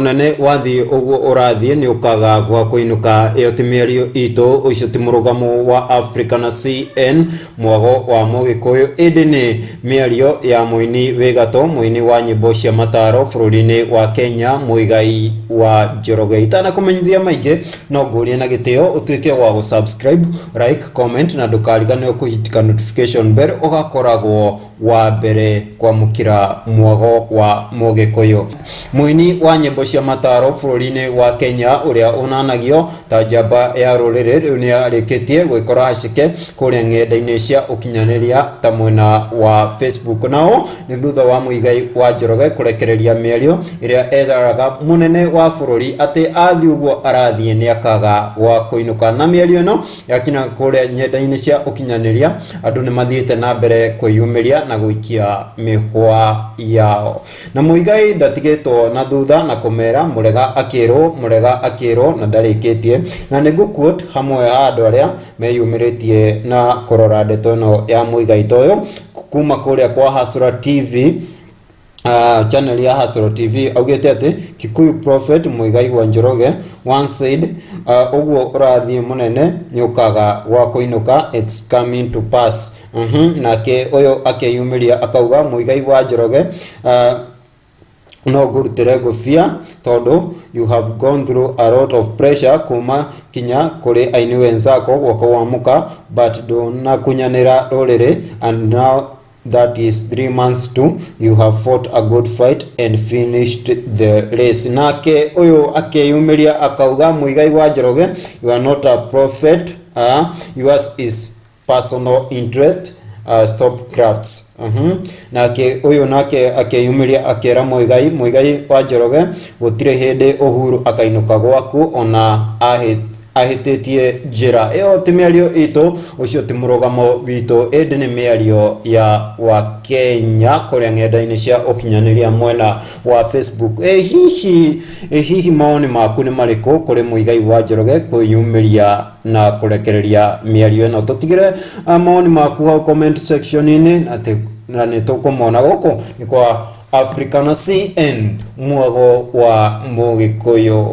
Munene wathiĩ ũguo ũrathiĩ nĩ ũkaga gwa kũinũka. Ĩyo ti mĩario itũ, ũcio ti mũrũgamo wa Africa na CN mwago wa Mũgĩkũyũ, ĩndĩ nĩ mĩario ya mũini wĩ gatũ, mũini wa nyĩmbo cia mataro bũrũri-inĩ wa Kenya, Muigai wa Njoroge. Itanakũmenyithia maingĩ, no ngũrie na gĩtĩo ũtuĩke wa gũ-subscribe, like, comment na ndũkariganĩrwo kũhitika notification bell, ũgakoragwo wa mbere kwamũkĩra mwago wa Mũgĩkũyũ. Mũini wa nyĩmbo cia mataro bũrũri-inĩ wa Kenya ũrĩa ũnanagio ta njamba ya rũrĩrĩ rĩu nĩ arĩkĩtie gwĩkora haceke kũrĩa ng'enda-inĩ cia ũkinyanĩria ta mwena wa Facebook. Nao nĩ thutha wa Muigai wa Njoroge kũrekereria mĩario ĩrĩa etharaga mũnene wa bũrũri atĩ athiĩ ũguo arathiĩ nĩ akaga gwa kũinũka. Na mĩario ĩno yakinya kũrĩa ng'enda-inĩ cia ũkinyanĩria, andũ nĩ mathiĩte na mbere kwĩyumĩria na gũikia mĩhwa yao. Na Muigai ndatigĩtwo na thutha na kũmera mũrega akĩrwo, mũrega akĩrwo na ndarĩkĩtie. Na nĩ ngũ-quote hamwe ha andũ arĩa meyumĩrĩtie na kũrora ndeto ĩno ya Muigai ta ũyũ kuma kũrĩa kwa Hasura TV, channel ya Hasura TV, augĩte atĩ Kikuyu Prophet Muigai wa Njoroge once said, ũguo ũrathiĩ mũnene nĩ ũkaga gwa kũinũka, it's coming to pass. Nake ũyũ akĩyumĩria akauga Muigai wa Njoroge, no ngũrutĩre ngũbia tondũ you have gone through a lot of pressure kuma kinya kũrĩ aini wenzako guoko wa mũka, but ndũnakunyanĩra rũrĩrĩ, and now that is 3 months to you have fought a good fight and finished the race. Nake ũyũ akĩyumĩria akauga Muigai wa Njoroge, you are not a prophet, yours is personal interest, stop crafts. Nake ũyũ nake akĩyumĩria akĩra Muigai wa Njoroge, gũtirĩ hĩndĩ Uhuru akainũka gwaku ona ahĩtĩtie njĩra. Ĩyo ti mĩario itũ, ũcio ti mũrũgamo witũ, ĩndĩ nĩ mĩario ya wa Kenya kũrĩa ng'enda-inĩ cia ũkinyanĩria mwena wa Facebook. Ĩ hihi mawoni maku nĩ marĩkũ kũrĩ Muigai wa Njoroge kwĩyumĩria na kũrekereria mĩario ĩno? Tũtigĩre mawoni maku hau comment section-inĩ atĩ na nĩ tũkũmona. Gũkũ nĩ kwa Africana CN mwago wa Mũgĩkũyũ.